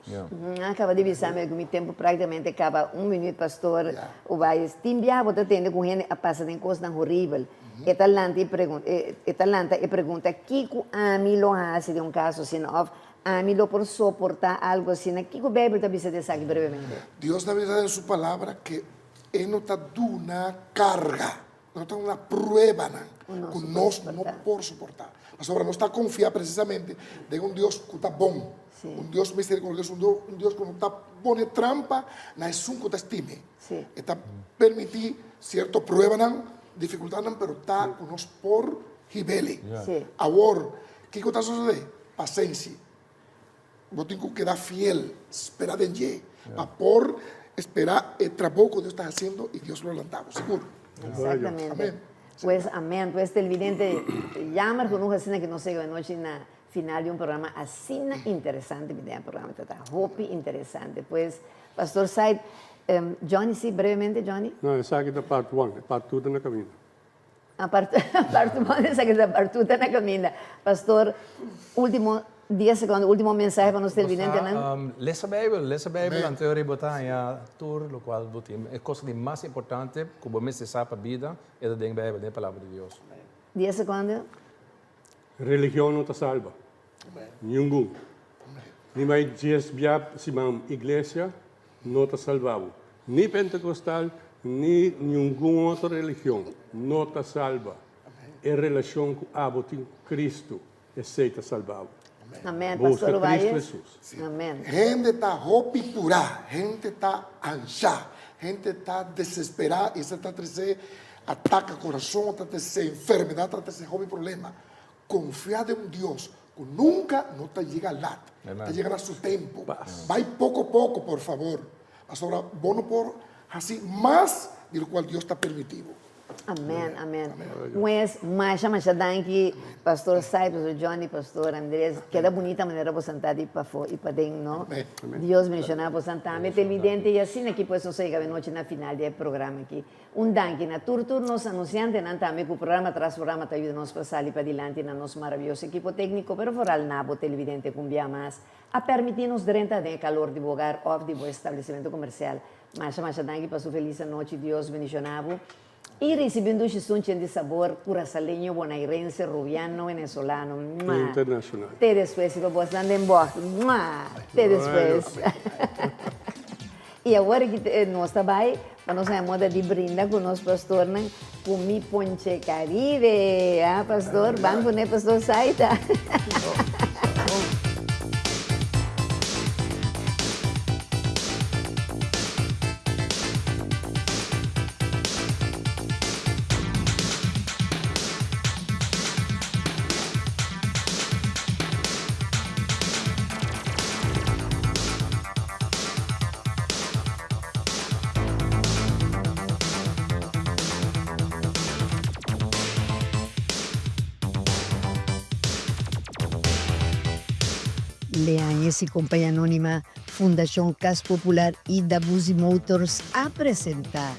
A kaba di bisa mi ku mi tempu praktikamente kaba. Un minüt, Pastor Ovaes. Tin biaha bo ta tende ku hende a pasa den kosnan horibel. E ta lanta e ta lanta e pregunta, Kiko ami lo hasi den un kaso asina? Òf Ami lo por soportá algu asina? Kiko Beibel ta bisa di esaki brevemente? Dios ta bisa den su Palabra ke e no ta duna karga, no ta duna pruebanan ku nos no por soportá. Pasobra nos ta konfia presisamente den un Dios ku ta bon, un Dios miserikordioso, un Dios ku no ta pone trampa na esun ku ta stim'é. E ta permití sierto pruebanan, difikultatnan, pero ta ku nos por hib'é. Awor, kiko ta sosodé? Pasenshi. Bo tin ku keda fiel, spera den dje, pa por spera e trabou ku Dios ta hasiendo i Dios lo lanta bo, sigur. Exactamente. Amen. Pues amen. Pues televidente, jammer genoeg asina ku nos yega anochi na final di un programa asina interesante. Mi den e programa ta ta hopi interesante. Pues Pastor Said. Johnny, si, brevemente, Johnny. No, esaki ta part one, e part two ta na kaminda. A part, part one, esaki ta part two ta na kaminda. Pastor, ultimo dies sekondo, ultimo mensahe pa nos televidentenan. Bo sa, lesa Bijbel, lesa Bijbel, anto e ora bo ta haña tur lokual bo tin. E kos di mas importante ku bo mester sa pa bida e ta den Bijbel, den e Palabra di Dios. Dies sekondo. Religion no ta salba. Ningun. Ni bai dies bia siman iglesia no ta salba bo. Ni Pentecostal ni ningun otro religion no ta salba. E relacion cu abo tin cu Cristo esey ta salba bo. Amen. Busca Pastor Cristo Valles. Jesus. Amen. Hende ta hopi purá, hende ta anshá, hende ta desesperá i esei ta trese ataka kurason, ta trese enfermedat, ta trese hopi problema. Konfia den un Dios ku nunka no ta yega lat, ta yega na su tempu. Bai poko poko, por fabor, pasobra bo no por hasi mas di lokual Dios ta permití bo. Amen, amen. Pues, masha, masha danki, Pastor Sai, Pastor Johnny, Pastor Andres. Keda bunita manera bosan ta di pafó i paden, no? Dios bendishoná bosan tambe, televidente. I asina aki pues nos a yega awe nochi na final di e programa aki. Un danki na tur tur nos anunsiantenan tambe ku programa tras programa ta yuda nos pa sali padilanti na nos maravioso ekipo tékniko, pero foral na bo televidente ku un bia mas a permití nos drenta den e kalor di bo hogar òf di bo establesimentu komersial. Masha masha danki pa su felis anochi, Dios bendishoná bo i risibí un dushi sunchen di sabor kurasaleño, bonairense, rubiano, venezolano. Mua! Internashonal. Te despues si pa bosnan den bògt. Mua! Te despues. I awor ki nos ta bai pa nos haña moda di brinda ku nos pastornan ku mi ponche Caribe. Ah, pastor, ban pone pastor Saita. Leañez y Compañía Anónima, Fundacion Cas Popular y Dabuzi Motors a presenta.